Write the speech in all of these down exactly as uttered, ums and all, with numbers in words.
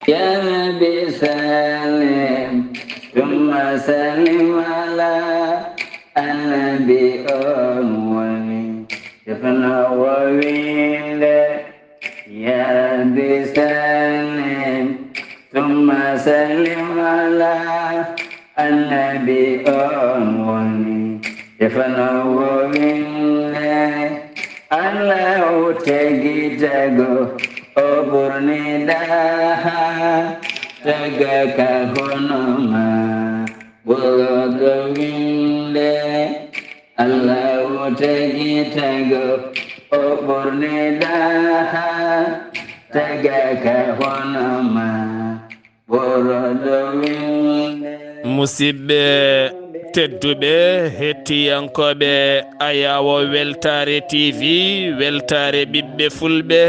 يا ربي سلم ثم سلم على النبي أول. شفنا وويل. يا ربي سلم ثم سلم على النبي أول. شفنا وويل. Allahu tagi tago o ɓurni daha taga ka hono ma ɓurɗo winde. Allahu tagi tago o ɓurni daha taga ka hono ma. Musidɓe tedduɓe, hettiyankooɓe Ayawo Weltaare T V, Weltaare ɓiɓɓe Fulɓe,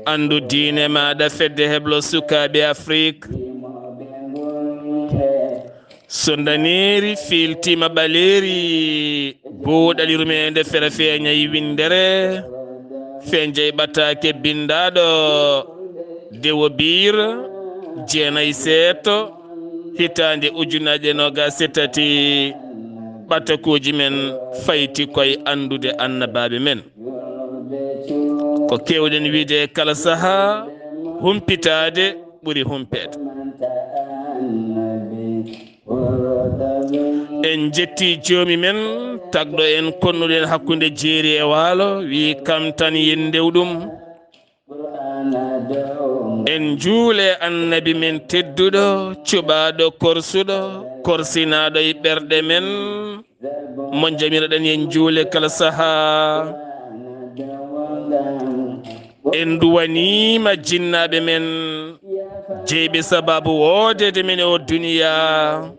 anndu diine maaɗa, fedde heblo sukaaɓe Afrik. So ndaneeri fiiltiima ɓaleeri, buuɗal yurmeende fere feeñay winndere, feeñay ɓataake binndaaɗo Dewo Biir, jeenay seeto, hitaande ujunaaje noogaas e tati, ɓatakuuji men fayti koye anndude annabaaɓe men. Ko keewɗen wiide e kala sahaa, humpitaade ɓuri humpeede. En njetti joomi men, tagɗo en, konnuɗo en hakkunde jeeri e waalo, wi kam tan yen ndew ɗum. En njuule annabi men tedduɗo, cuɓaaɗo korsuɗo, korsinaaɗo e ɓerɗe men, mo njamiraɗen en njuule kala sahaa. En duwaniima jinnaaɓe men, jeyɓe sabaabu woodeede men e o duniyaa.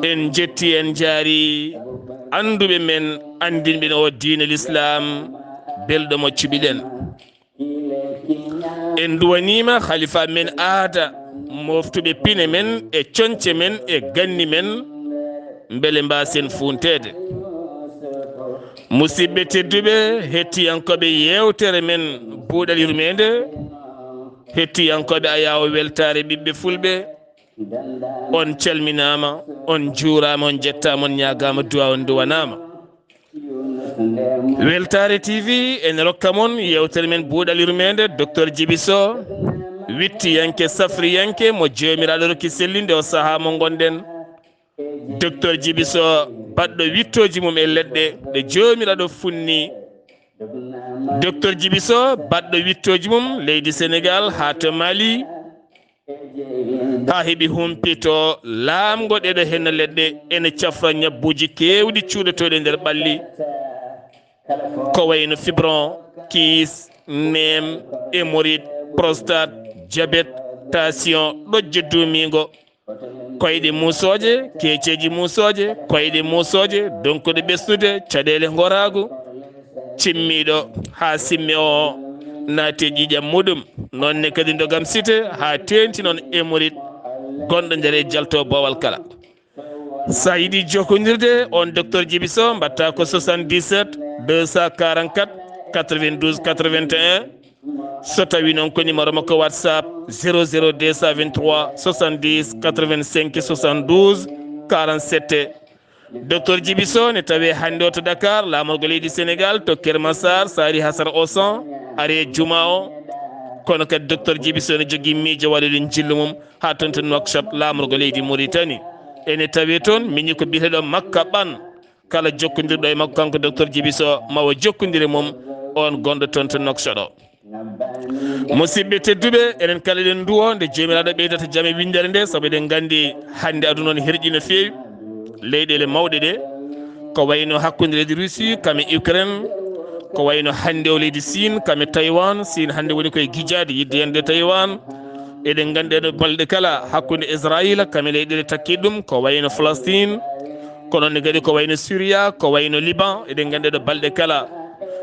En njetti, en njaari annduɓe men, anndinɓe en o diine Lislaam, belɗo mo cuɓiɗen. En duwaniima halifa men aada, moftuɓe pine men e coñce men e ganni men, mbele mbaasen fuunteede. Musidɓe tedduɓe, hettiyankooɓe yeewtere men Buuɗal Yurmeende, hettiyankooɓe Ayawo Weltaare ɓiɓɓe Fulɓe, on calminaama, on njuuraama, on njettaama, on ñaagaama duwaa, on duwanaama. Weltaare T V ene rokka mon yeewtere men Buuɗal Yurmeende, Docteur Djiby Sow, wittiyanke, safriyanke mo Joomiraaɗo rokki sellinde o sahaa mo ngonɗen. Docteur Djiby Sow, baɗɗo wittooji mum e leɗɗe ɗe Joomiraaɗo funni. Docteur Djiby Sow, baɗɗo wittooji mum leydi Senegaal haa to Mali, haa heɓi humpito laamgo ɗeɗo henna leɗɗe, ene cafra ñabbuuji keewɗi cuuɗotooɗi e nder ɓalli, ko wayno fibron, kiis, neem, hémorroïde, prostate, diabète, tension, ɗojjo duumiingo, koyɗe muusooje, keeceeji muusooje, koyɗe muusooje, donkuɗo ɓesnude, caɗeele ngoraagu, cimmiiɗo haa simme o naati e ƴiiƴam muɗum. Noon ne kadi ndogam site haa teeŋti noon hémorroïde gonɗo nder e jalto boowal kala. So a yiɗi jokkondirde on Docteur Djiby Sow, mbaɗta ko soixante-dix-sept deux cent quarante-quatre quatre-vingt-douze quatre-vingt-un. So tawi noon ko numéro makko WhatsApp, zéro zéro deux cent vingt-trois soixante-dix quatre-vingt-cinq soixante-douze quarante-sept. Docteur Djiby Sow ne tawe hannde o to Dakar, laamorgo leydi Senegaal, to Keur Massar, Saare Hasara Auchan, arrêt Juma o. Kono kadi Docteur Djiby Sow ne jogii miijo waɗude njillu mum haa toon to Nouakchott, laamorgo leydi Mauritanie. Ene tawe toon, miñi ko biyeteeɗo Makka Ɓan. Kala jokkondirɗo e makko, kanko Docteur Djiby Sow, ma o jokkondire mum, on gonɗo toon to Nouakchott o. Musidɓe tedduɓe, enen kala eɗen nduwo nde Joomiraaɗo ɓeydata jam e winndere nde, sabu eɗen nganndi hannde aduna o ne herƴi no feewi. Leyɗeele mawɗe ɗe, ko wayno hakkunde leydi Russie kam e Ukraine, ko wayno hannde o leydi Siin kam e Taiwan. Siin hannde woni koye gijaade yiɗde yande Taiwan. Eɗen nganndi ɗo balɗe kala hakkunde Israayiila kam e leyɗeele takkiiɗe ɗum, ko wayno Falastiin, kono ne kadi ko wayno Siriya, ko wayno Liban. Eɗen nganndi ɗo balɗe kala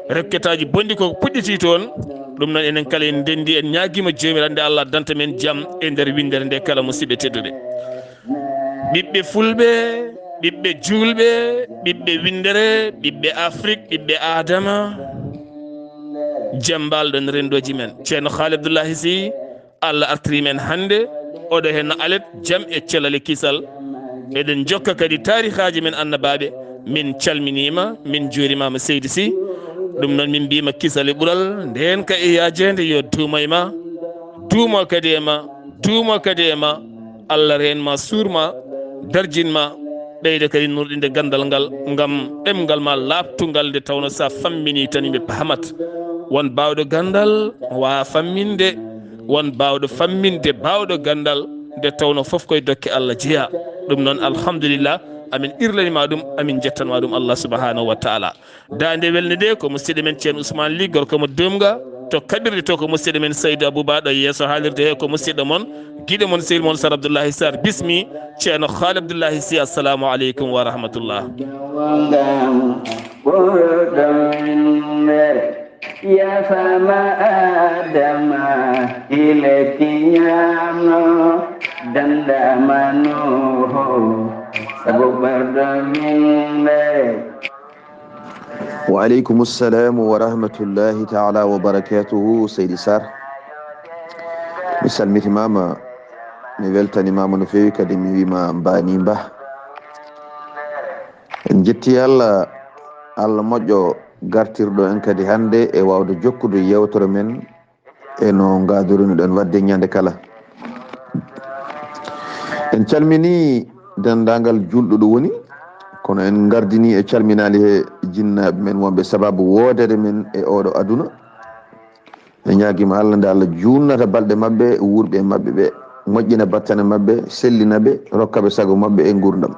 rekketaaji bonɗi ko puɗɗitii toon. Ɗum noon, enen kala en ndenndi, en ñaagiima Joomiraaɗo nde Allah addanta men jam e nder winndere nde kala, musidɓe tedduɓe. Ɓiɓɓe Fulɓe, ɓiɓɓe Juulɓe, ɓiɓɓe winndere, ɓiɓɓe Afrik, ɓiɓɓe Aadama. Jam mbaalɗon renndooji men. Ceerno Haali Abdullahi Sy, Allah artiri men hannde, oɗo heen alet jam e cellal e kisal. Eɗen njokka kadi taarihaaji men annabaaɓe. Min calminiima, min njuurimaama seydi Sy. Ɗum noon min mbiima kisal e ɓural, ndeen ka e yaajeende yo duumo e ma, duumo kadi e ma, duumo kadi e ma. Allah reen ma, suur ma, darjin ma, ɓeyda kadi nurɗinde ganndal ngal, ngam ɗemngal ma laaɓtungal nde tawno sa fammini tan yimɓe pahamat. Won baawɗo ganndal, waawa famminde, won baawɗo famminde, baawɗo ganndal, nde tawno fof koye dokke Allah jeyaa. Ɗum noon, alhamdulillah, amin irlanima ɗum, amin jettanma ɗum Allah subhanahu wa taala. Daande welnde nde ko musidɗo men Ceerno Ousmane Ly, gorko mo Dumga, to kaɓirɗe to ko musidɗo men Saydou Abouba, ɗo yeeso haalirde he ko musidɗo mon, giɗo mon, sehil mon Sar Abdoulahi Sarr. Bismi, Ceerno Haali Abdoulahi Sy, assalamu aleykum wa rahmatullah. Yasama Adama ilekiyano dandamano sabu bardo min. Wa aleykum salam wa rahmatullahi taala wa barakatuhu, Seydi Sarr. Mi salmitimama, mi weltanimama no feewi, kadi mi wima mbani mba. En jetti Allah, Allah moƴƴo gartirɗo en kadi hannde e wawde jokkude yewtere men e no ngaadorinuɗen waɗde ñande kala. En calmini denndaangal juulɗo ɗo woni, kono en ngardini e calminaali he jinnaaɓe men wonɓe sababu woodere men e oɗo aduna. En ñaagima Allah nde Allah juunnata balɗe maɓɓe, wuurɓe e maɓɓe ɓe, moƴƴina battane maɓɓe, sellina ɓe, rokka ɓe sago maɓɓe e nguurndam.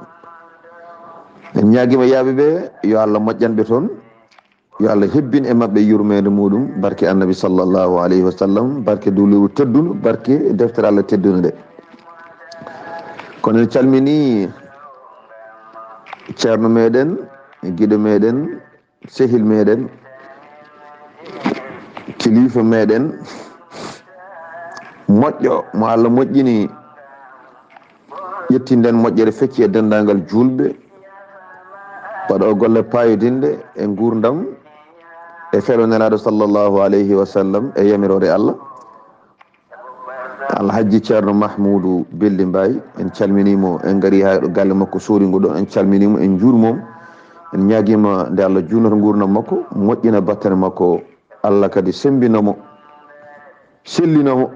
En ñaagima yaaɓe ɓe, yo Allah moƴƴan ɓe toon. Yo Allah hebbin e maɓɓe yurmeende muɗum, barke Annabi sallallahu alayhi wa sallam, barke duuluru teddundu, barke deftere Allah teddunde nde. Kono en calmini ceerno meɗen, giɗo meɗen, sehil meɗen, kilifa meɗen, moƴƴo mo Allah moƴƴini, ƴetti nden moƴƴere fecci e denndaangal juulɓe, waɗo golle paayodinɗe e nguurndam e felo Nelaaɗo sallallahu alayhi wa sallam e yamiroore Allah. Alhajji Ceerno Mahmuudu Belli Mbaay, en calminii mo, en ngarii haa ɗo galle makko sooringo ɗo, en calminii mo, en njuurmoo mo, en ñaagiima nde Allah juunoto nguurndam makko, moƴƴina battane makko, Allah kadi semmbina mo. Sellina mo,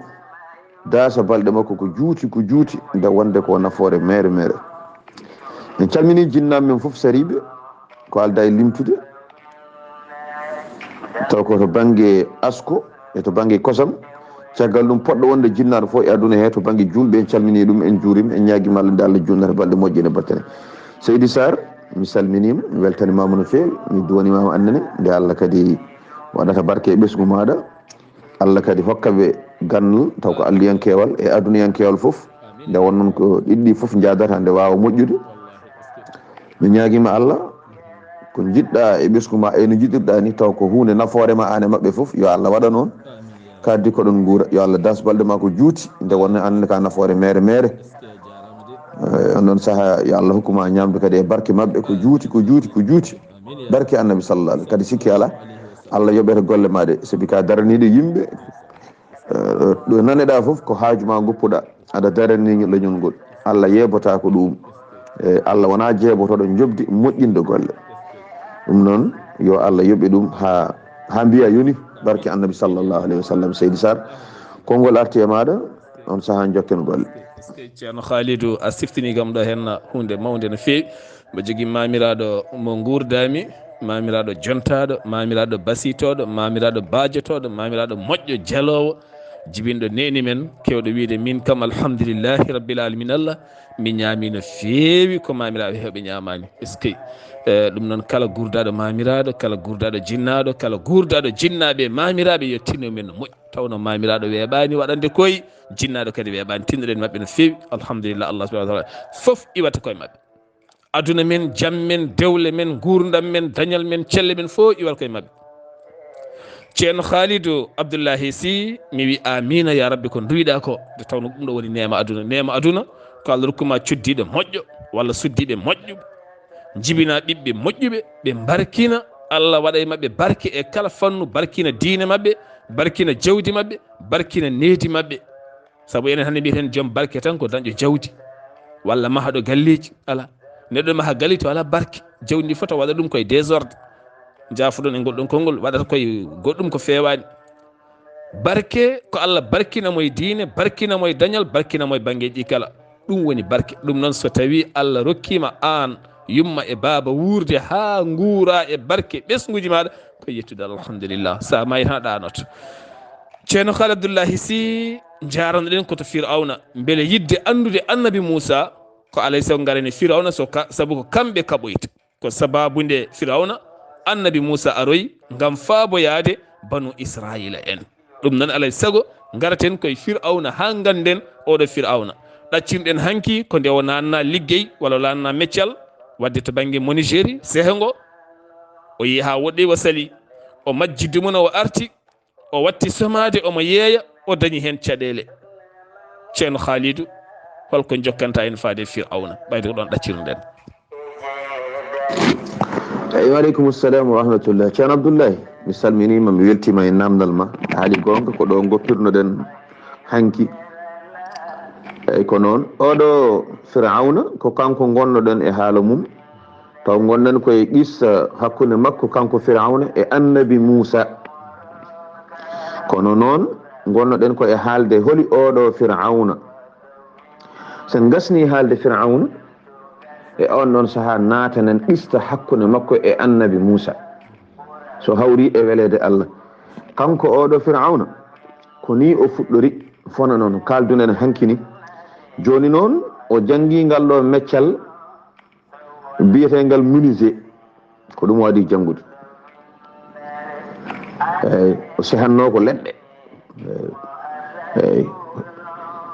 daasa balɗe makko ko juuti, ko juuti, nde wonde ko nafoore meere meere. En calminii jinnaaɓe men fof sariiɓe, ko aldaa e limtude, taw ko to bannge asko e to bannge kosam. Caggal ɗum, poɗɗo wonde jinnaaɗo fof e aduna he to bannge juulɓe, en calminii ɗum, en njuuriima, en ñaagiima Allah nde Allah juutnata balɗe moƴƴe e battane. Seydi Sarr, mi salminiima, mi weltanimaama no feewi, mi duwanimaama annene, nde Allah kadi waɗata barke e ɓesngu maaɗa. Allah kadi hokka ɓe ganndal, taw ko alliyankeewal e adunayankeewal fof. Nde won noon ko ɗiɗɗi fof njaadata nde waawa moƴƴude. Mi ñaagiima Allah, ko njiɗɗa e ɓesngu ma e no njiɗirɗa ni, taw ko huunde nafoore ma aan e maɓɓe fof, yo Allah waɗa noon. Kaddi ko ɗon nguura, yo Allah das balɗe ma ko juuti, nde wonno aan ne ka nafoore meere meere. Eh, on ɗon saha, yo Allah hokku ma ñaamdu kadi e barke maɓɓe, ko juuti, ko juuti, ko juuti. Barke Annabi sallallahu alayhi, kadi sikki alaa, Allah yoɓete golle ma ɗe, sabi ka daraniiɗo yimɓe, eh, ɗo naneɗa fof ko haaju ma goppuɗa, aɗa darani leñol ngol. Allah yeebata ko ɗum. Eh, Allah wona jeebotoɗo njoɓdi moƴƴinde golle. Ɗum noon, yo Allah yoɓe ɗum ha, ha mbiya yoni, barke Annabi sallallahu alayhi wa sallam. Seydi Sarr, konngol arti e maɗa, on saha jokken golle. Ceerno Khalidou, a siftini kam ɗo henna hunde mawnde no feewi. Mbo jogii maamiraaɗo mo nguurdaami, maamiraaɗo jontaaɗo, maamiraaɗo basiytooɗo, maamiraaɗo baajotooɗo, maamiraaɗo moƴƴo jaloowo, jibinɗo neeni men, keewɗo wiyde min kam alhamdulillahi rabbil alamin Allah, mi ñaami no feewi ko maamiraaɓe heewɓe ñaamaani. Eskey. Eh, ɗum noon kala guurdaaɗo maamiraaɗo, kala guurdaaɗo jinnaaɗo, kala guurdaaɗo jinnaaɓe e maamiraaɓe yo tinno men no moƴƴi. Tawno maamiraaɗo weeɓaani waɗande koye, jinnaaɗo kadi weeɓaani. Tinnoɗen maɓɓe no feewi. Alhamdulillah, Allah subhanahu wa taala fof iwata koye maɓɓe. Aduna men, jam men, dewle men, nguurndam men, dañal men, celle men fof iwal koye maɓɓe. Ceerno Khalidou Abdoulahi Sy, mi wi amina ya rabbi ko nduwiɗa ko. Nde tawno ɗum ɗo woni neema aduna. Neema aduna ko Allah rokkuma cuddiɗo moƴƴo walla suddiɓe moƴƴuɓe. Jibina ɓiɓɓe moƴƴuɓe, ɓe mbarkina Allah waɗa e maɓɓe barke e kala fannu, barkina diine maɓɓe, barkina jawdi maɓɓe, barkina nehdi maɓɓe. Sabu enen hannde mbiyeten joom barke tan ko dañɗo jawdi, walla mahaɗo galleeji. Alaa. Neɗɗo maha galle to alaa barke, jawdi ndi fota waɗa ɗum koye désordre. Njaafoɗon e ngol ɗon konngol, waɗata koye goɗɗum ko feewaani. Barke ko Allah barkina mo e diine, barkina mo e dañal, barkina mo e banngeeji ɗi kala. Ɗum woni barke. Ɗum noon, so tawii Allah rokkiima aan yumma e baaba wuurde haa nguuraa e barke ɓesnguuji maaɗa, ko yettude Allah, alhamdulillah. So a maayi tan a ɗaanoto. Ceerno Kaali Abdullahi Sih, njaarano-ɗen ko to Firawna. Mbele yiɗde anndude Annabi Muusa ko alay sago ngarani Firawna, so ka-, sabu ko kamɓe kaɓoyta. Ko sabaabu nde Firawna, Annabi Muusa aroyi ngam faaboyaade Banu Israayiila en. Ɗum noon, alay sago, ngaraten koye Firawna haa ngannden oɗo Firawna. Ɗaccirɗen hanki ko nde o naatna liggey walla o naatna meccal, waɗde to bannge menuiserie, sehe ngo. O yehi haa woɗɗoyi o sali. O majji dumuna o arti. O watti somaade, omo yeeya, o dañi heen caɗeele. Ceerno Khalidou, holko jokkanta en faade Firawna? Ɓayde ko ɗoon ɗaccirɗen. Eyi, wa aleykum salam wa rahmatullah. Ceerno Abdullahi, mi salminiima, mi weltiima e naamndal ma. A haali goonga, ko ɗo ngoppirnoɗen hanki. Eyi, ko noon. Oɗo Firawna, ko kanko ngonnoɗen e haala mum. Taw ngonɗen koye qissa hakkunde makko, kanko Firawna, e Annabi Muusa. Kono noon, ngonnoɗen ko e haalde holi oɗo Firawna. Sen ngasnii haalde Firawna, e oon ɗoon sahaa naatanen qissa hakkunde makko e Annabi Muusa. So hawri e weleede Allah. Kanko oɗo Firawna, ko nii o fuɗɗori, fona noon, kaalduɗen hanki ni. Jooni noon, o janngii ngal ɗo meccal, biyeteegal menuisier, ko ɗum o waɗi janngude. Eyi, o sehanno ko leɗɗe. Eyi, eyi,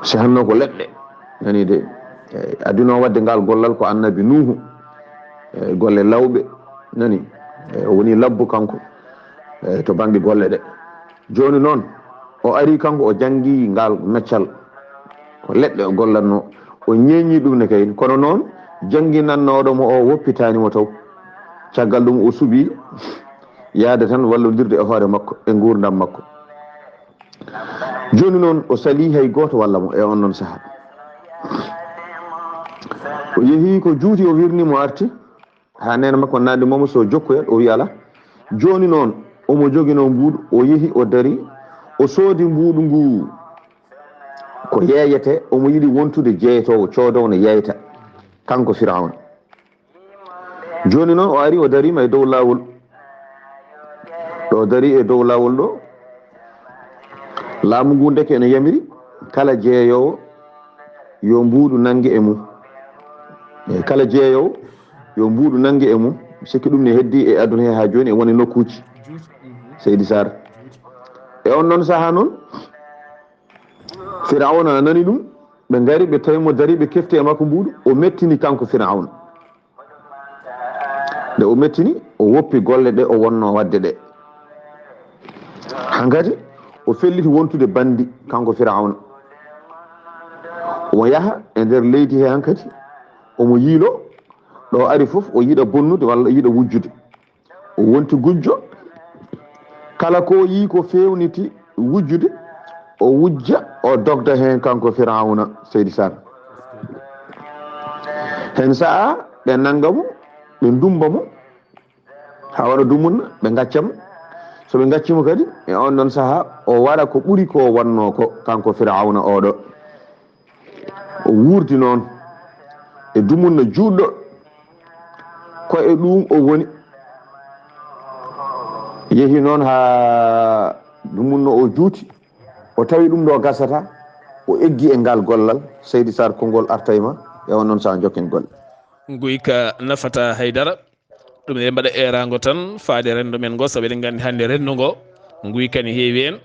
o sehanno ko leɗɗe. Nani de, eyi, adduno waɗde ngal gollal ko Annabi Nuuhu. Eyi, golle lawɓe, nani. Eyi, o woni labbo kanko, eyi, to bannge golle ɗe. Jooni noon, o ari kanko, o janngi ngal meccal. Ko leɗɗe o gollatno, o ñeeñi ɗum ne kay. Kono noon, jannginannooɗo mo o woppitaani mo taw. Caggal ɗum, o suɓi yahde tan wallondirde e hoore makko, e nguurndam makko. Jooni noon, o salii hay gooto walla mo e on noon sahaa. O yehi ko juuti, o wirni mo arti. Haa neene makko naatni mo, so jokkoyat, o wi'i alaa. Jooni noon, omo joginoo mbuuɗu, o yehi, o dari, o soodi mbuuɗu ngu ko yeeyetee, omo yiɗi wontude jeeytoowo, coodoowo ne yeeyta, kanko Firawna. Jooni noon, o ari, o dariima e dow laawol. Ɗo o dari e dow laawol ɗo, laamu ngu ndeke ene yamiri kala jeeyoowo yo mbuuɗu nannge e mum. E kala jeeyoowo yo mbuuɗu nannge e mum. Mi sikki ɗum ne heddii e aduna he haa jooni, e woni nokkuuji. Seydi Sarr. E on noon sahaa noon, Firawna nani ɗum, ɓe ngari, ɓe tawi mo dari, ɓe kefti e makko mbuuɗu, o mettini kanko Firawna. Nde o mettini, o woppi golle ɗe o wonnoo waɗde ɗe. Hankadi, o felliti wontude banndi, kanko Firawna. Omo yaha e nder leydi he hankadi, omo yiilo, ɗo ari fof, o yiɗa bonnude walla o yiɗa wujjude. O wonti gujjo, kala ko yii ko feewniti wujjude, o wujja, o dogda heen kanko Firawna, Seydi Sarr. Heen sa'a, ɓe nannga mo, ɓe ndummba mo, haa waɗa dumunna, ɓe ngacca mo. So ɓe ngacci mo kadi, e on ɗon saha, o waɗa ko ɓuri ko wannoo ko, kanko Firawna oɗo. O wuurdi noon e dumunna juutɗo, ko e ɗum o woni. Yehi noon haa dumunna o juuti, o tawi ɗum ɗo gasata, o eggi e ngal gollal. Seydi Sarr, konngol arta e ma, e on noon saha jokken golle. Nguyka nafata haydara. Ɗum eɗen mbaɗa eeraango tan faade renndo men ngo, sabu eɗen nganndi hannde renndo ngo, nguyka ne heewi heen.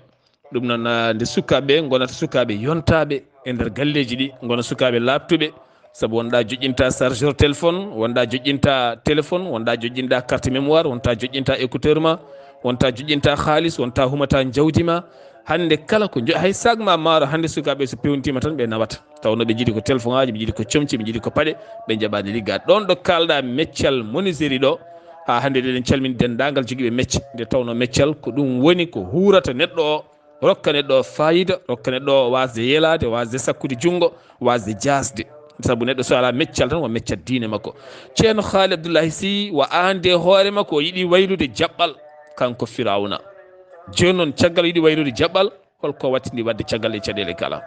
Ɗum noon, ah, nde sukaaɓe ngonata sukaaɓe yontaaɓe e nder galleeji ɗi, ngona sukaaɓe laaɓtuɓe, sabu wonɗa joƴƴinta chargeur téléphone, wonɗa joƴƴinta téléphone, wonɗa joƴƴinɗa carte mémoire, wonta joƴƴinta écouteur ma, wonta joƴƴinta haalis, wonta humata jawdi ma. Hannde kala ko jo-, hay sac ma maaro hannde sukaaɓe so pewntiima tan ɓe nawata. Tawnoo ɓe njiɗi ko téléphone aji, ɓe njiɗi ko comci, ɓe njiɗi ko paɗe, ɓe njaɓaani liggaade. Ɗoon ɗo kaalɗa meccal menuiserie ɗo, Haa hannde eɗen calmini denndaangal jogiiɓe mecce, nde tawnoo meccal ko ɗum woni ko huurata neɗɗo o, rokka neɗɗo o faayiida, rokka neɗɗo o waasde yelaade, waasde sakkude junngo, waasde jaasde. Sabu neɗɗo so alaa meccal tan, ko meccal diine makko. Ceerno Haali Abdullahi Sih, wa aan de hoore makko, o yiɗi waylude jaɓɓal, kanko Firawna. Jooni noon, caggal o yiɗi waylude jaɓɓal, holko wattindi waɗde caggal e caɗeele kala?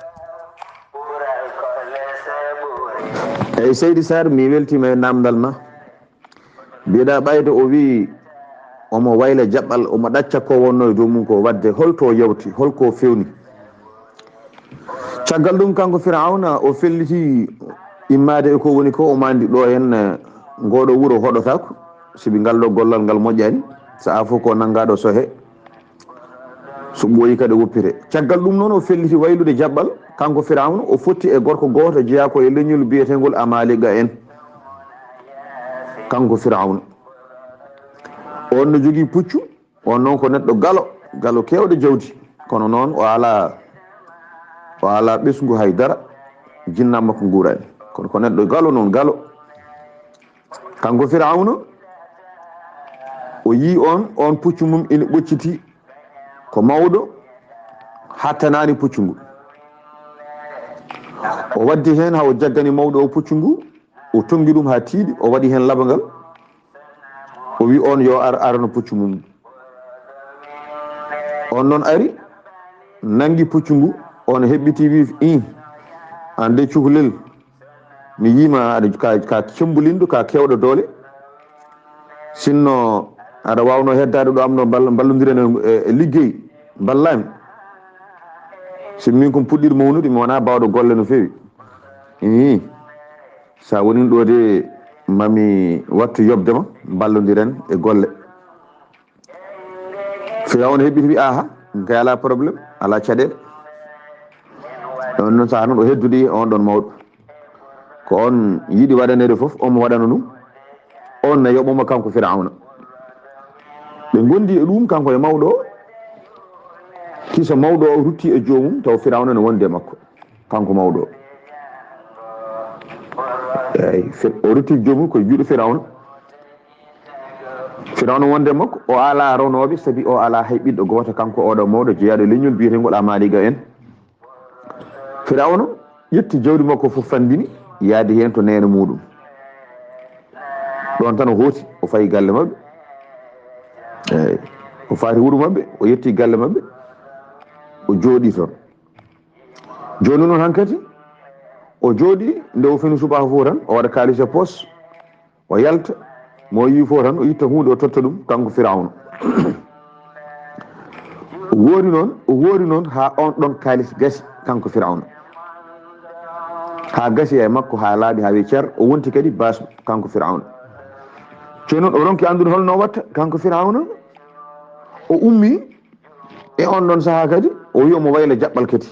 Eyi, Seydi Sarr, mi weltiima e naamndal ma. Mbiɗa ɓayde o wii omo wayla jaɓɓal, omo ɗacca ko wonnoo e dow mum ko, waɗde holto o yawti, holko o fewni. Caggal ɗum, kanko Firawna, o felliti immaade e ko woni ko, omo anndi ɗo heen, eh, ngooɗo wuro hoɗotaako, sibi ngal ɗo gollal ngal moƴƴaani, sahaa fof ko nanngaaɗo sohe, so ɓooyi kadi woppite. Caggal ɗum noon, o felliti waylude jaɓɓal, kanko Firawna, o fotti e gorko gooto jeyaa ko e leñol biyeteengol Amaaliqa en, kanko Firawna. On no jogii puccu, on noon ko neɗɗo galo, galo keewɗo jawdi, kono noon o alaa, o alaa ɓesngu hay dara, jinnaa makko nguuraani, kono ko neɗɗo galo noon, galo. Kanko Firawna, o yii on, on puccu mum ina ɓocciti ko mawɗo, hattanaani puccu ngu. O waddi heen haa o jaggani mawɗo o puccu ngu, o tonngi ɗum haa tiiɗi, o waɗi heen labangal, o wii on yo ar arano puccu mum. On noon ari, nanngi puccu ngu, on heɓɓiti wii, "Ih, aan de cukalel, mi yiima aɗa ka, ka cemmbulinɗo, ka keewɗo doole. Sinno aɗa waawnoo heddaade ɗo am ɗo, mball-, mballondiren e, e liggey, mballaa mi. Si min ko mi puɗɗiiɗo mawnude, mi wonaa baawɗo golle no feewi. Ih, so a wonii ɗo de, ma mi wattu yoɓde ma, mballondiren e golle." Firawna heɓɓiti wi, "Aha, ɗum kay alaa problème, alaa caɗeele." On noon sahaa noon o heddude on ɗon mawɗo. Ko on yiɗi waɗaneede fof, omo waɗana ɗum. On na yoɓa mo kanko Firawna. Ɓe ngondi e ɗum kanko e mawɗo o. Kisa mawɗo o rutti e joomum, taw Firawna ne wondi e makko. Kanko mawɗo o. Eey, Fir-, o rutti joomum ko juuɗe Firawna. Firawna wonde makko, o alaa ronooɓe, sabi o alaa hay ɓiɗɗo gooto, kanko oɗo mawɗo jeyaaɗo e leñol biyeteengol Amaaliqa en. Firawna ƴetti jawdi makko fof, fanndini, yaadi heen to neene muuɗum. Ɗoon tan o hooti, o fayi galle maɓɓe. Eey, o faati wuro maɓɓe, o yetti galle maɓɓe, o jooɗii toon. Jooni noon hankadi, o jooɗii, nde o fini subaka fof tan, o waɗa kaalis e poos, o yalta, mo o yii fof tan, o itta huunde, o totta ɗum, kanko Firawna. O woori noon, o woori noon haa on ɗon kaalis gasi, kanko Firawna. Haa gasi e makko, haa laaɓi, haa wi cer, o wonti kadi baas, kanko Firawna. Jooni noon, o ronki anndude holno o watta, kanko Firawna, o ummii, e on ɗon sahaa kadi, o wi omo wayla jaɓɓal kadi.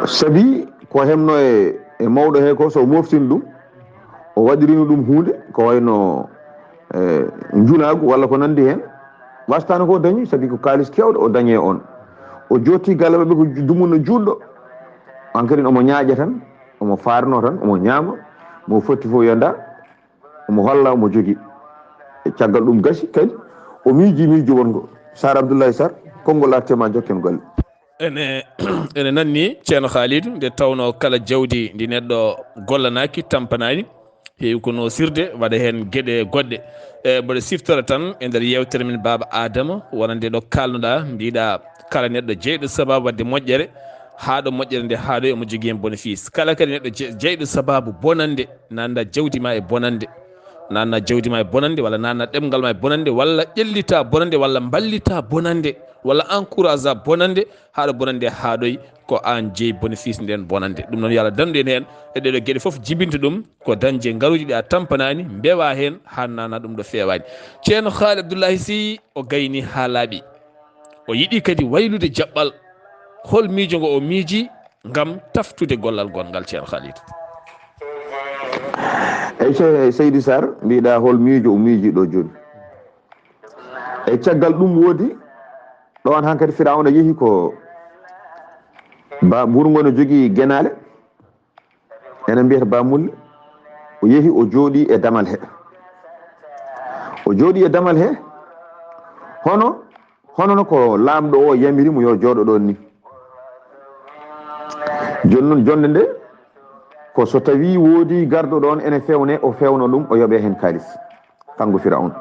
Sabi ko hemno e, e mawɗo he ko, so o moftini ɗum, o waɗirini ɗum huunde, ko wayno, e, njulaagu walla ko nanndi heen. Wastaano ko o dañi, sabi ko kaalis keewɗo o dañi e on. O jootti galle maɓɓe ko ju-, dumunna juutɗo. On kadi omo ñaaƴa tan, omo faarno tan, omo ñaama, mo fotti fof yo ndaar. Omo holla, omo jogii. E caggal ɗum gasi kadi, o miiji miijo wongo. Sar Abdoulaye Sar, konngol artema jokken golle. Ene, ene nanni Ceerno Khalidou, nde tawnoo kala jawdi ndi neɗɗo gollanaaki, tampanaani, heewi ko noosirde, waɗa heen geɗe goɗɗe. E, mboɗo siftora tan e nder yeewtere men Baaba Aadama, wonande ɗo kaalnuɗaa, mbiɗa kala neɗɗo jeyɗo sabaabu waɗde moƴƴere, haa ɗo moƴƴere nde haaɗoy, omo jogii heen bénéfice. Kala kadi neɗɗo je-, jeyɗo sabaabu bonande, nanna jawdi ma e bonande, nanna jawdi ma e bonande, walla nanna ɗemngal ma e bonande, walla ƴellita bonande, walla mballita bonande, walla encouragea bonande, haa ɗo bonande haaɗoy, ko aan jeyi bénéfice nden bonande. Ɗum noon, yo Allah dandu en heen e ɗeɗo geɗe fof, jibinta ɗum ko dañde ngaruuji ɗi a tampanaani, mbewa heen haa nanna ɗum ɗo feewaani. Ceerno Haali Abdullahi Sih, o gayni haa laaɓi. O yiɗi kadi waylude jaɓɓal. Hol miijo ngo o miiji ngam taftude gollal gonngal, Ceerno Khalidou? Eyi, Se-, Seydi Sar, mbiɗa hol miijo o miiji ɗo jooni? E caggal ɗum woodi, ɗoon hankadi Firawna yehi ko ba-, wuro ngo no jogii genaale, ene mbiyata Bamulle. O yehi, o jooɗi e damal he. O jooɗi e damal he, hono, hono no ko laamɗo o yamiri mo yo jooɗo ɗon ni. Jooni non, jonnde nde, ko so tawi woodi garɗo ɗon ene fewne, o fewno ɗum, o yoɓe heen kaalis. Kanko Firawna.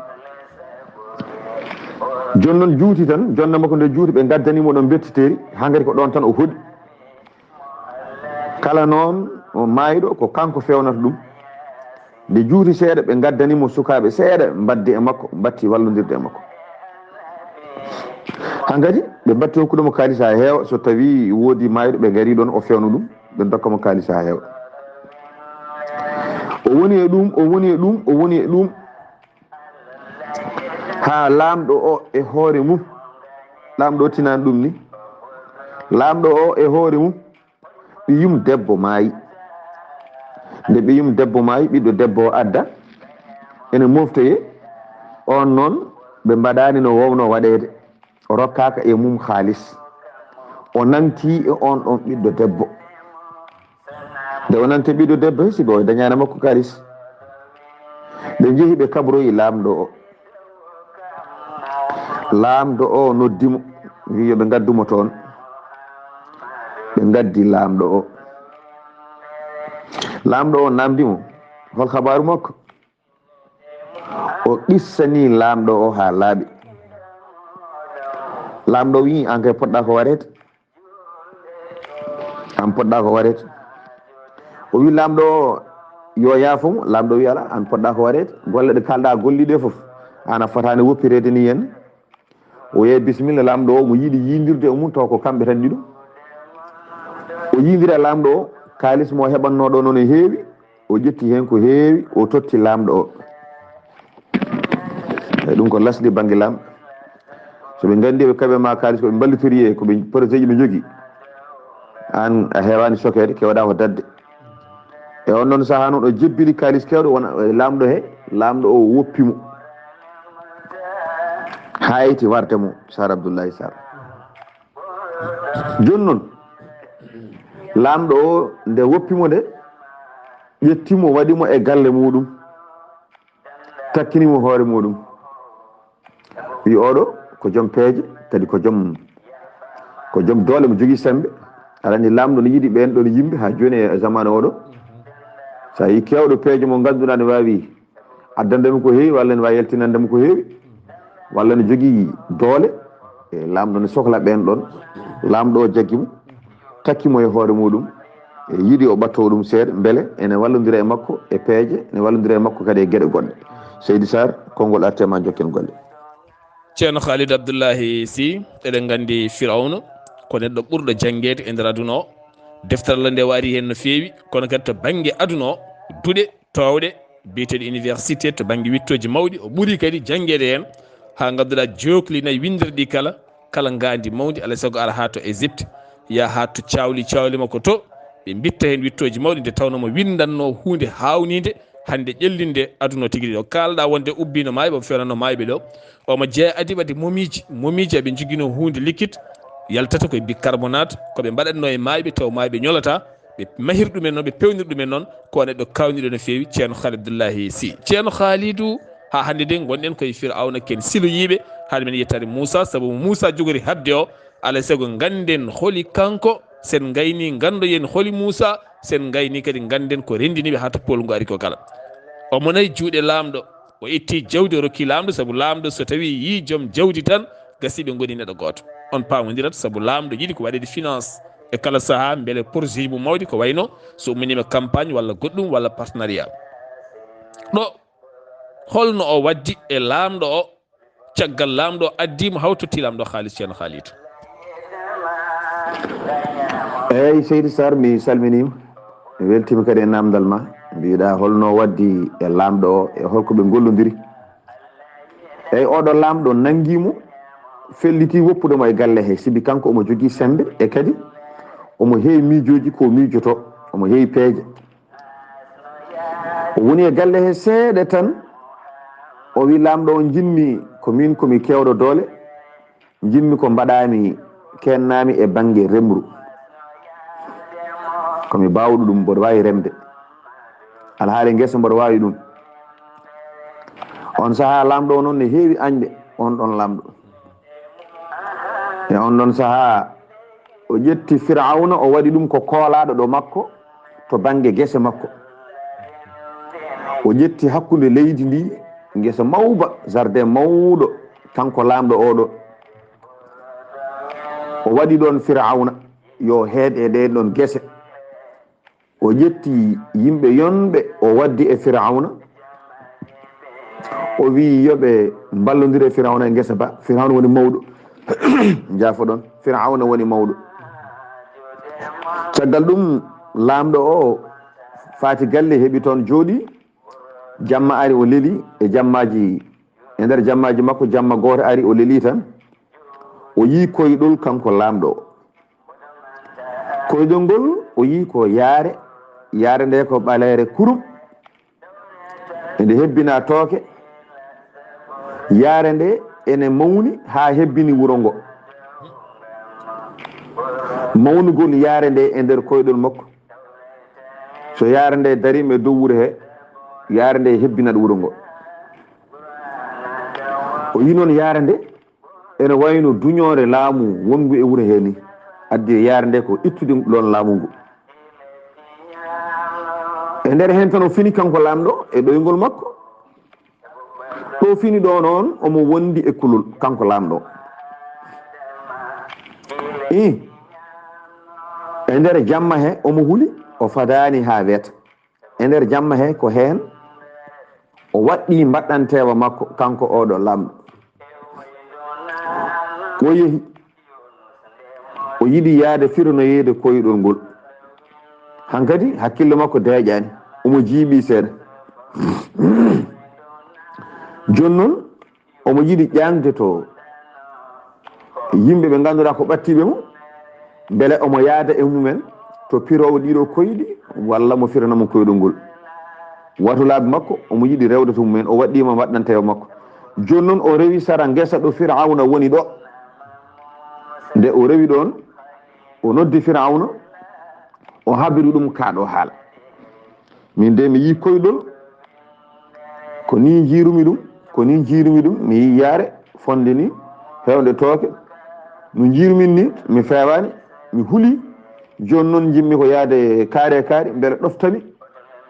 Jooni non juuti tan, jonnde makko nde juuti, ɓe ngaddani mo ɗon mbettiteeri, hangari ko ɗon tan o hoɗi. Kala noon o maayɗo, ko kanko fewnata ɗum. Nde juuti seeɗa, ɓe ngaddani mo sukaaɓe seeɗa, mbaddi e makko, mbatti wallondirde e makko. Hankadi, ɓe mbatti hokkude mo kaalis haa heewa, so tawi woodi maayɗo, ɓe ngari ɗon, o fewna ɗum, ɓe ndokka mo kaalis haa heewa. O woni e ɗum, o woni e ɗum, o woni e ɗum, haa laamɗo o e hoore mum, laamɗo o tinaani ɗum ni, laamɗo o e hoore mum, ɓiyum debbo maayi. Nde ɓiyum debbo maayi, ɓiɗɗo debbo o adda, ene moftoye, on noon ɓe mbaɗaani no wowno waɗeede. O rokkaaka e mum kaalis. O nangti e on ɗon ɓiɗɗo debbo. Nde o nangti ɓiɗɗo debbo, he siba o dañaana makko kaalis. Ɓe njehi, ɓe kabroyi laamɗo o. Laamɗo o noddi mo, wi yo ɓe ngaddu mo toon. Ɓe ngaddi laamɗo o. Laamɗo o namdi mo, hol habaaru makko? O qissani laamɗo o haa laaɓi. Laamɗo o wi, an kay poɗɗa ko wareede. An poɗɗa ko wareede. O wi laamɗo o yo yaafo mo. Laamɗo o wi, ala, an poɗɗa ko wareede. Golle ɗe kalɗa golliɗe fof, an a fotaani woppireede ni en. O yehi bisimilla laamɗo o, mo yiɗi yindirde e mum, taw ko kamɓe tan ɗiɗo. O yindira laamɗo o, kaalis mo heɓannoo ɗo noon e heewi, o ƴetti heen ko heewi, o totti laamɗo o. Eyi, ɗum ko lasli bannge laam. So ɓe nganndi ɓe kaɓe ma kaalis, ko ɓe mballitori e ko ɓe projet ji ɓe njogii, aan a heewaani sokeede, keewɗaa ko daɗde. E on ɗon sahaa noon, o jebbini kaalis keewɗo wona e laamɗo he, laamɗo o woppi mo. Hayti warde mo, Sar Abdullahi Sar. Jooni noon, laamɗo o nde woppi mo nde, ƴetti mo, waɗi mo e galle muuɗum, takkini mo hoore muuɗum. Wi oɗo ko joom peeje, kadi ko joom, ko joom doole, mo jogii semmbe. Aɗa anndi laamɗo no yiɗi ɓeen ɗoon yimɓe haa jooni e zamaanu oɗo. So a yii keewɗo peeje mo ngannduɗaa ne waawi addande mo ko heewi, walla ne waawi yaltinande mo ko heewi, walla ne jogii doole, e laamɗo ne sokla ɓeen ɗoon. Laamɗo o jaggi mo, takki mo e hoore muuɗum, e yiɗi o ɓatto ɗum seeɗa, mbele ene wallondira e makko e peeje, ene wallondira e makko kadi e geɗe goɗɗe. Seydi Sarr, konngol arte ma, jokken golle. Ceerno Khalid Abdullahi Sy, eɗen nganndi Firawna ko neɗɗo ɓurɗo janngeede e nder aduna o. Deftere Allah nde waari heen no feewi, kono kadi to bannge aduna o, duɗe toowɗe biyeteeɗe université to bannge wiɗtooji mawɗi, o ɓuri kadi janngeede heen, haa ngannduɗaa jookli nayi winndirɗi kala, kala ngaandi mawndi, alaa e sago ara haa to Égypte, yaha haa to caawli, caawli makko to, ɓe mbitta heen wiɗtooji mawɗi, nde tawnoo mo winndannoo huunde haawniinde, hannde ƴellinde aduna o tigi ɗo. Kaalɗaa wonde ubbiino maayɓe, o fewnanno maayɓe ɗo. Omo jeyaa adi waɗde momiiji, momiiji eɓe njoginoo huunde liquide, yaltata koye bicarbonate, ko ɓe mbaɗatnoo e maayɓe, taw maayɓe ñolataa, ɓe mahir ɗumen noon, ɓe pewnir ɗumen noon, ko neɗɗo kaawniiɗo no feewi, Ceerno Khalid Abdullahi Sy. Ceerno Khalidou, haa hannde de ngonɗen koye Firawna ken siloyiiɓe, hade men yettaade Muusa, sabu mo Muusa jogori haɓde o, alaa e sago ngannden holi kanko, sen ngayni nganndoyen holi Muusa, sen ngayni kadi ngannden ko renndini ɓe haa to poolgu ari ko kala. Omo nayi juuɗe laamɗo, o itti jawdi o rokki laamɗo, sabu laamɗo so tawi yii joom jawdi tan, gasi ɓe ngoni neɗɗo gooto. On paamondirat sabu laamɗo yiɗi ko waɗeede finance e kala sahaa, mbele projet ji mum mawɗi ko wayno so umminiima campagne walla goɗɗum walla partenariat. Ɗo holno o waddi e laamɗo o, caggal laamɗo o addii mo haa o totti laamɗo o, Khalid, Ceerno Khalidou? Eeyi, Seydi Sarr, mi salminiima. Mi weltiima kadi e naamndal ma. Mbiɗa holno waddi e laamɗo o, e holko ɓe ngollondiri? Eeyi, oɗo laamɗo nanngii mo, felliti woppude mo e galle he, sibi kanko omo jogii semmbe e kadi omo heewi miijooji ko miijotoo, omo heewi peeje. O woni e galle he seeɗa tan, o wi laamɗo o, njiɗmi ko miin ko mi keewɗo doole, njiɗmi ko mbaɗaami, keennami e bannge remru. Ko mi baawɗo ɗum, mboɗo waawi remde. Alhaali ngesa mboɗo waawi ɗum. On sahaa laamɗo o noon ne heewi añde on ɗon laamɗo. E on ɗon sahaa o ƴetti Firawna, o waɗi ɗum ko koolaaɗo ɗo makko to bannge gese makko. O ƴetti hakkunde leydi ndi ngesa mawba, jardin mawɗo, kanko laamɗo oɗo. O waɗi ɗon Firawna yo heed e ɗeen ɗon gese. O ƴetti yimɓe yonɓe, o waddi e Firawna. O wiyi yo ɓe mballondire Firawna e ngesa ba. Firawna woni mawɗo. Njaafo ɗon. Firawna woni mawɗo. Caggal ɗum, laamɗo o faati galle, heɓi toon jooɗi. Jamma ari, o leli e jammaaji, e nder jammaaji makko, jamma gooto ari, o leli tan. O yii koyɗol kanko laamɗo o. Koyɗol ngol o yii ko yaare, yaare nde ko ɓaleere kurum. Ende hebbina tooke. Yaare nde ene mawni haa hebbini wuro ngo. Mawnugol yaare nde e nder koyɗol makko. So yaare nde dariima e dow wuro he, yaare nde hebbinat wuro ngo. O yii noon yaare nde ene wayno duñoore laamu wonngu e wuro he ni. Addi yaare nde ko ittude ɗon laamu ngu. E nder heen tan o fini kanko laamɗo e ɗoyngol makko. Ɗo fini ɗo noon omo wondi e kulol kanko laamɗo. Ih, e nder jamma he omo huli, o fadaani haa weeta. E nder jamma he ko heen o waɗɗi mbaɗɗanteewa makko, kanko oɗo laamɗo. O yehi, o yiɗi yahde firnoyeede koyɗol ngol. Hankadi hakkille makko deeƴaani, omo jiiɓi seeɗa. Jooni noon, omo yiɗi ƴaŋde to yimɓe ɓe ngannduɗaa ko ɓattiiɓe mo, mbele omo yahda e mumen to piroowo ɗiɗo koyɗi, walla mo firana mo koyɗol ngol. Watulaaɓe makko, omo yiɗi rewde to mumen, o waɗɗiima mbaɗɗanteewa makko. Jooni noon, o rewi sara ngesa ɗo Firawna woni ɗo. Nde o rewi ɗoon, o noddi Firawna, o habiri ɗum kaa ɗo haala. Min de mi yii koyɗol, ko ni njiirumi ɗum, ko ni njiirumi ɗum, mi yii yaare fonde ni, heewnde tooke. No njiirumin ni, mi feewaani, mi huli. Jooni noon njimmi ko yahde kaari e kaari, mbele ɗoftami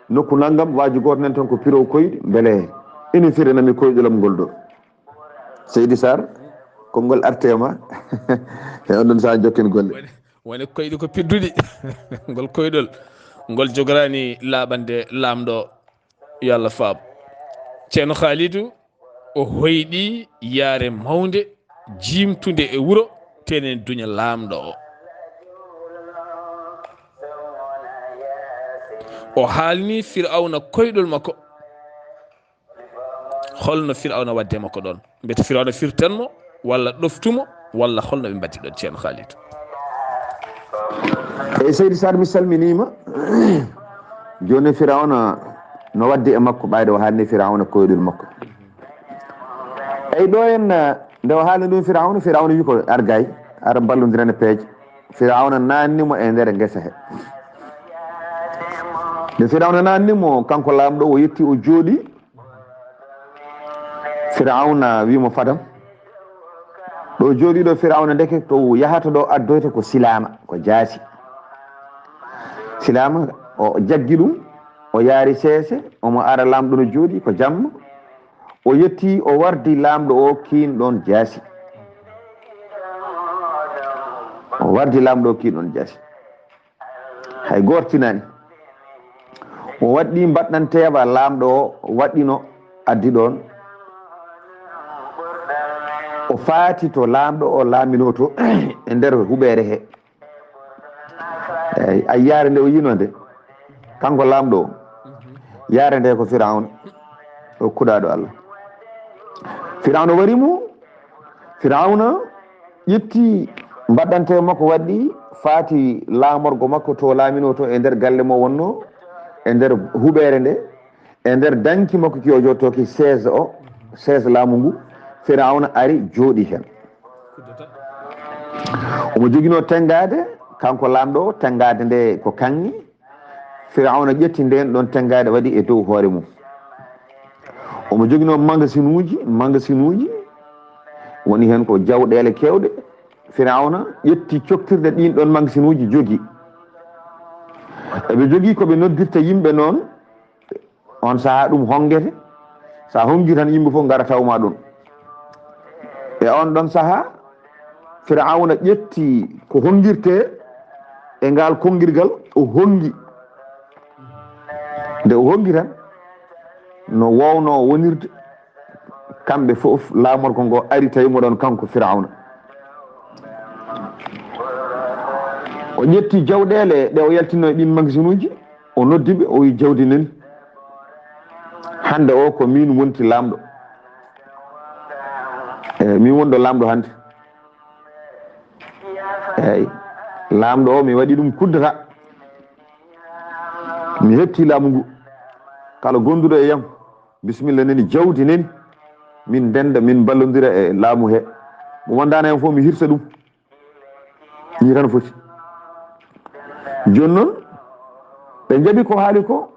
nokku nanngam, waaju gooto nan tan ko pirow koyɗi, mbele ene firana mi koyɗolam ngol ɗo. Seydi Sarr, konngol artema. E on ɗon sahaa jokken golle. Woni, woni koyɗi ko pidduɗi. Ngol koyɗol, ngol jogoraani laaɓande laamɗo, yo Allah faab. Ceerno Khalidou, o hoyɗi yaare mawnde, jiimtunde e wuro, tenen duña laamɗo o. O haalni Firawna koyɗol makko. Holno Firawna waɗde makko ɗoon? Mbete Firawna firtan mo, walla ɗoftu mo, walla holno ɓe mbaɗi ɗoon, Ceerno Khalidou? Eyi, Seydi Sarr, mi salminiima. Jooni Firawna no waɗde e makko, ɓayde o haalni Firawna koyɗol makko. Eyi, ɗo en, eh, nde o haalni ɗum Firawna, Firawna wi ko argay, ara mballondiren e peeje. Firawna naanni mo e nder ngesa he. Nde Firawna naanni mo, kanko laamɗo, o yetti, o jooɗi. Firawna wi mo fadam. Ɗo jooɗiɗo Firawna ndeke to yahata ɗo addoyta ko silaama, ko jaasi. Silaama o jaggi ɗum, o yaari seese, omo ara laamɗo no jooɗi ko jamma. O yetti, o wardi laamɗo o kiin ɗoon jaasi. O wardi laamɗo o kiin ɗoon jaasi. Hay gooto tinaani. O waɗɗi mbaɗɗanteewa laamɗo o, waɗɗino addi ɗoon. O faati to laamɗo o laaminoo to e nder huɓeere he. Eyi, a yaare nde o yino nde. Kanko laamɗo o. Yaare nde ko Firawna. O kuɗaaɗo Allah. Firawna wari mo. Firawna ƴetti mbaɗɗanteewa makko, waɗɗi faati laamorgo makko to laaminoo to e nder galle mo wonnoo, e nder huɓeere nde, e nder danki makko ki o jotto ki chaise o, chaise laamu ngu, Firawna ari jooɗi heen. Omo joginoo tenngaade, kanko laamɗo o, tenngaade nde ko kaŋŋe, Firawna ƴetti ndeen ɗon tenngaade waɗi e dow hoore mum. Omo joginoo magasinuuji, magasinuuji, woni heen ko jawɗeele keewɗe. Firawna ƴetti coktirde ɗiin ɗon magasinuuji jogi. Eɓe jogii ko ɓe noddirta yimɓe noon, on sahaa ɗum honngete. So a honngi tan yimɓe fof ngara taw ma ɗum. E on ɗon sahaa, Firawna ƴetti ko honngirtee e ngaal konngirgal, o honngi. Nde o honngi tan, no woownoo wonirde, kamɓe fof laamorgo ngo ari tawi mo ɗon kanko Firawna. O ƴetti jawɗeele ɗe o yaltinno e ɗiin magasinuuji, o noddi ɓe, o wi jawdi nani. Hannde o ko min wonti laamɗo. Eyi, min wonɗo laamɗo hannde. Eyi, laamɗo o mi waɗi ɗum kuddata. Mi heɓti laamu ngu. Kala gonduɗo e yam, bisimilla nani, jawdi nani. Min ndenda, min mballondira e laamu he. Mo wondaano hen fof mi hirsa ɗum. Nii tan foti. Jooni noon, ɓe njaɓi ko haali ko,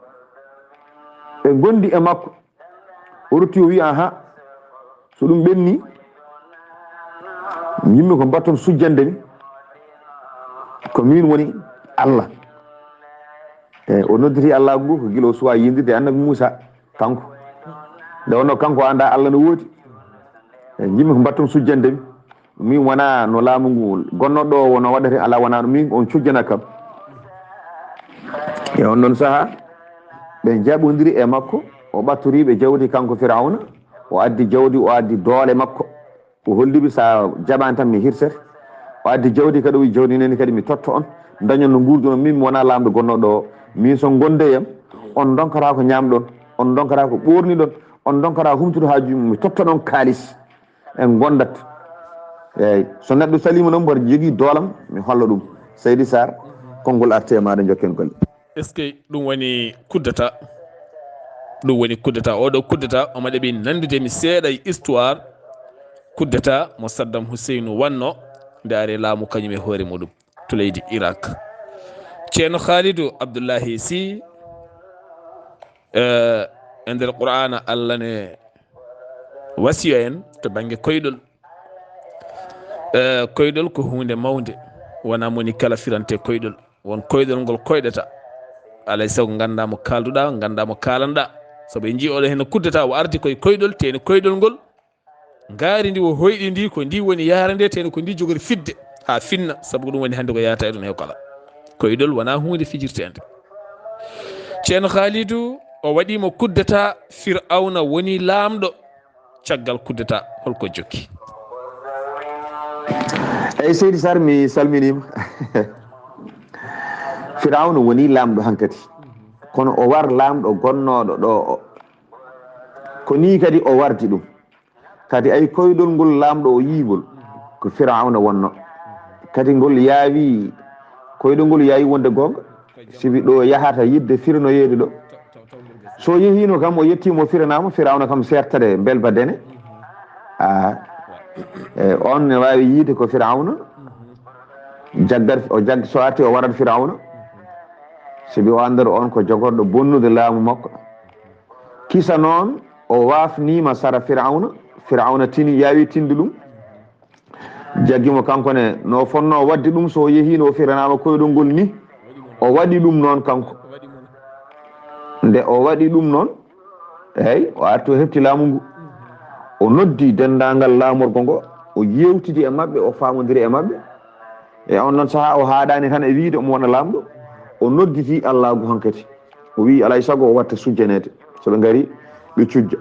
ɓe ngondi e makko. O rutti o wi, "Aha, so ɗum ɓenni, yimɓe ko mbatton sujjande mi, ko min woni Allah." E o nodditi Allah ngu ko gila o suwa yindirde e annabi Muusa. Kanko. Nde wonno kanko annda Allah no woodi. E, yimɓe ko mbatton sujjande mi. Min wona no laamu ngu gonnoɗo o wono waɗata, ala wona ɗum, min on cujjana kam. E on ɗon sahaa, ɓe njaɓondiri e makko, o ɓattori ɓe jawdi kanko Firawna, o addi jawdi, o addi doole makko. O holli ɓe, "So a jaɓaani tan mi hirsete." O addi jawdi kadi, o wi, "Jawdi nani kadi mi totta on, dañon no nguurdunon, min mi wona laamɗo gonnoɗo o. Min so gonde yam, on ndonkata ko ñaamɗon, on ndonkata ko ɓoorniɗon, on ndonkata humtude haajuji mum, mi totta ɗon kaalis." En ngondat. Eeyi, so neɗɗo saliima noon, mboɗo jogii doolam, mi holla ɗum. Seydi Sarr, konngol arti e maaɗa, njokken golle. Est-ce que ɗum woni coup d'État? Ɗum woni coup d'État. Oɗo coup d'État, omo ɗaɓi nanndude mi seeɗa e histoire coup d'État mo Saddam Hussein wanno nde ari laamu kañum e hoore muɗum to leydi Irak. Ceerno Khalidou Abdoulahi Sy, eh, e nder Qur'aana, Allah ne wasiyo en to bannge koyɗol. Eh, koyɗol ko huunde mawnde, wonaa moni kala firante koyɗol. Won koyɗol ngol koyɗata. Alay sago nganndaa mo kaalduɗaa, nganndaa mo kaalanɗaa. Sabu en njii oɗo heen kuddata, o ardi koye koyɗol, teeni koyɗol ngol. Ngaari ndi o hoyɗi ndi, ko ndi woni yaara nde, teeni ko ndi jogori fidde haa finna, sabu ko ɗum woni hannde ko yahata e ɗum hew kala. Koyɗol wonaa huunde fijirteende. Ceerno Khalidou, o waɗi mo kuddata, Firawna woni laamɗo. Caggal coup d'État, holko jokki? Eyi, Seydi Sarr, mi salminiima. Firawna woni laamɗo hankadi. Kono o war laamɗo gonnooɗo ɗo o. Ko nii kadi o wardi ɗum. Kadi ay koyɗol ngol laamɗo o yii ngol, ko Firawna wonno. Kadi ngol yaawi, koyɗol ngol yaawi wonde goonga. Sibi ɗo yahata yiɗde firanoyeede ɗo. So yehiino kam, o yettiima, o firanaama, Firawna kam seertade mbelba dene. A, e, on ne waawi yiide ko Firawna. Jaggat, o jag-, so arti, o warat Firawna. Sibi o anndata on ko jogorɗo bonnude laamu makko. Kisa noon, o waafniima sara Firawna. Firawna tini, yaawi tinde ɗum. Jaggi mo kanko ne, no fonnoo waɗde ɗum, so o yehiino, o firanaama koyɗol ngol ni, o waɗi ɗum noon kanko. Nde o waɗi ɗum noon, eey, o arti, o heɓti laamu ngu. O noddi denndaangal laamorgo ngo, o yeewtidi e maɓɓe, o faamondiri e maɓɓe. E on ɗon sahaa, o haaɗaani tan e wiyde omo wona laamɗo. O nodditi Allaahu hankadi. O wiyi, alaa e sago o watta sujjaneede. So ɓe ngari, ɓe cujja.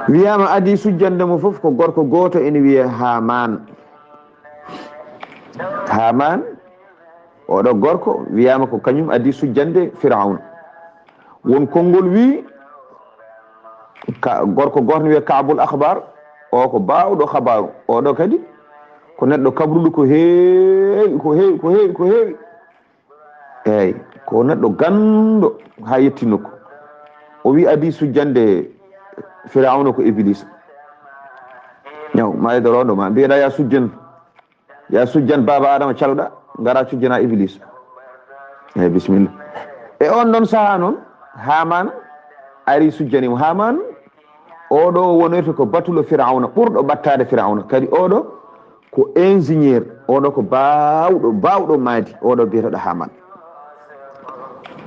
Wiyaama adii sujjande mo fof ko gorko gooto ene wiyee Haamaan. Haamaan, oɗo gorko, wiyaama ko kañum adii sujjande Firawna. Won konngol wii, ka, gorko gooto ne wiyee Kaabul Akhbar, o ko baawɗo xabaaru. Oɗo kadi ko neɗɗo kabruɗo ko heewi, ko heewi, ko heewi, ko heewi. Eey, ko neɗɗo ganndo haa yetti nokku. O wii adii sujjande Firawna ko Ibliisa. Ñaw, ma e dorondo ma, mbiyeɗaa yaa sujjan, yaa sujjan baaba Adama caloɗaa, ngara cujjana Ibliisa. Eyi, bisimilla. E on ɗon sahaa noon, Haamaana ari sujjani mo. Haamaana, oɗo wonirta ko batulo Firawna, ɓurɗo ɓattaade Firawna. Kadi oɗo ko ingénieur, oɗo ko baawɗo, baawɗo maadi, oɗo biyeteeɗo Haamaana.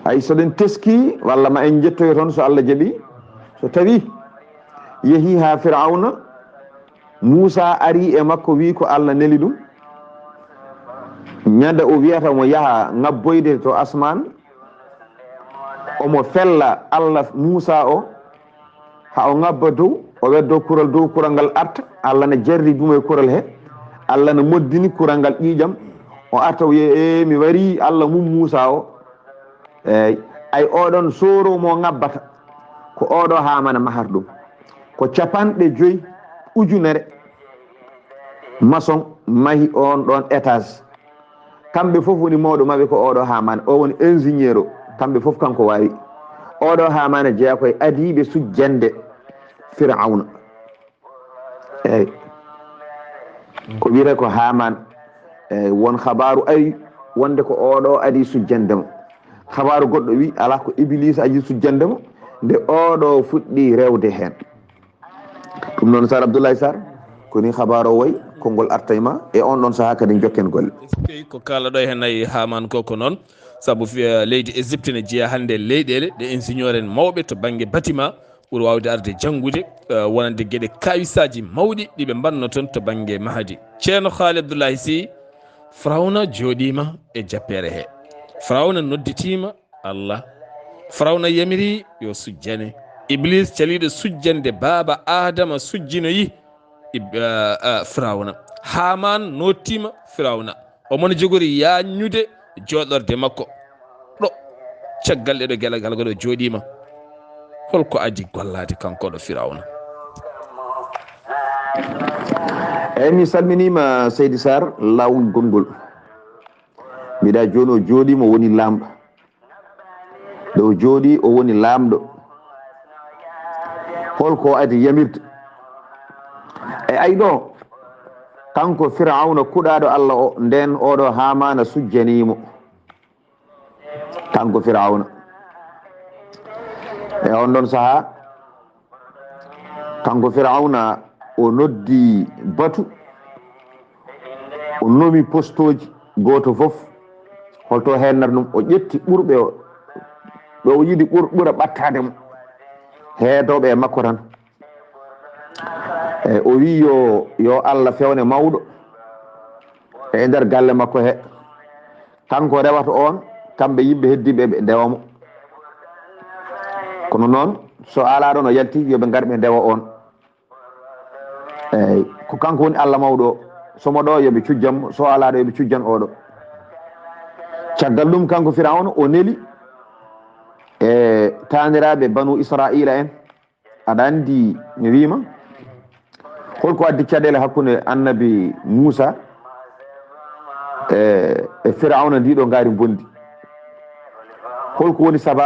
Ay, so ɗen teski, walla ma en njettoyo toon so Allah jaɓi. So tawi yehi haa Firawna, Muusa ari e makko, wi ko Allah neli ɗum. Ñande o wiyata mo yaha ŋabboyde to asmaan, omo fella Allah Muusa o, haa o ŋabba dow, o weddo kural dow, kural ngal arta, Allah na jarribi mo e kural he, Allah na moddini kural ngal ƴiiƴam, o arta o wiya, "Ee, mi wari Allah mum Muusa o." Eey, ay oɗon sooro mo ŋabbata, ko oɗo Haamaana mahar ɗum. Ko capanɗe joy ujunere maçon mahi on ɗon étage. Kamɓe fof woni mawɗo maɓɓe ko oɗo Haamaana, o woni ingénieur o. Kamɓe fof kanko waawi. Oɗo Haamaana jeyaa ko e adiiɓe sujjande Firawna. Eey. Ko wiyetee ko Haamaan. Eey, won habaaru ari wonde ko oɗo adi sujjande mo. Habaaru goɗɗo wi alaa, ko Ibiliisa adi sujjande mo, nde oɗo fuɗɗi rewde heen. Ɗum noon, Sar Abdoulaye Sarr, ko ni habaaru o wayi, konngol arta e ma, e on ɗon sahaa kadi njokken golle. Eskey, ko kaalaɗo heen ay Haamaan ko, ko noon, sabu fi-, eh, leydi Égypte ne jeyaa hannde e leyɗeele ɗe ingénieur en mawɓe to bannge bâtiment ɓuri waawde arde janngude, eh, wonande geɗe kawisaaji mawɗi ɗi ɓe mbaɗno toon to bannge mahdi. Ceerno Haali Abdoulaye Sy, Firawna jooɗiima e jappeere he. Firawna nodditiima Allah. Firawna yamiri yo sujjane. Iblis caliiɗo sujjande baaba Aadama sujjinoyi Ib-, eh, eh, Firawna. Haamaan noottiima Firawna. Omo no jogori yaajnude jooɗorde makko. Ɗo, caggal ɗeɗo geɗal gal ɗo jooɗiima, holko adii gollaade kanko ɗo Firawna? Eey, mi salminiima, Seydi Sarr, laawol gonngol. Mbiɗa jooni o jooɗiima, o woni laamɗo. Ɗo o jooɗii, o woni laamɗo. Holko adii yamirde? E ay ɗo, kanko Firawna kuɗaaɗo Allah o, ndeen oɗo Haamaana sujjanii mo. Kanko Firawna. E on ɗon sahaa, kanko Firawna, o noddi batu, o nomi postooji, gooto fof holto heennata ɗum, o ƴetti ɓurɓe o, ɓe o yiɗi ɓur-, ɓura ɓattaade mo, heedooɓe e makko tan. E o wi yo, yo Allah fewne mawɗo e nder galle makko he. Kanko rewata on, kamɓe yimɓe heddiiɓe ɓe ndewa mo. Kono noon, so alaa ɗo no yalti, yo ɓe ngar ɓe ndewa on. Eey, ko kanko woni Allah mawɗo o. So mo ɗo, yo ɓe cujjan mo. So alaa ɗo, yo ɓe cujjan oɗo. Caggal ɗum, kanko Firawna, o neli e taaniraaɓe Banu Israa'iila en. Aɗa anndi, mi wiima, holko addi caɗeele hakkunde annabi Muusa e, e Firawna, ndi ɗo ngaari mbondi? Holko woni sababu?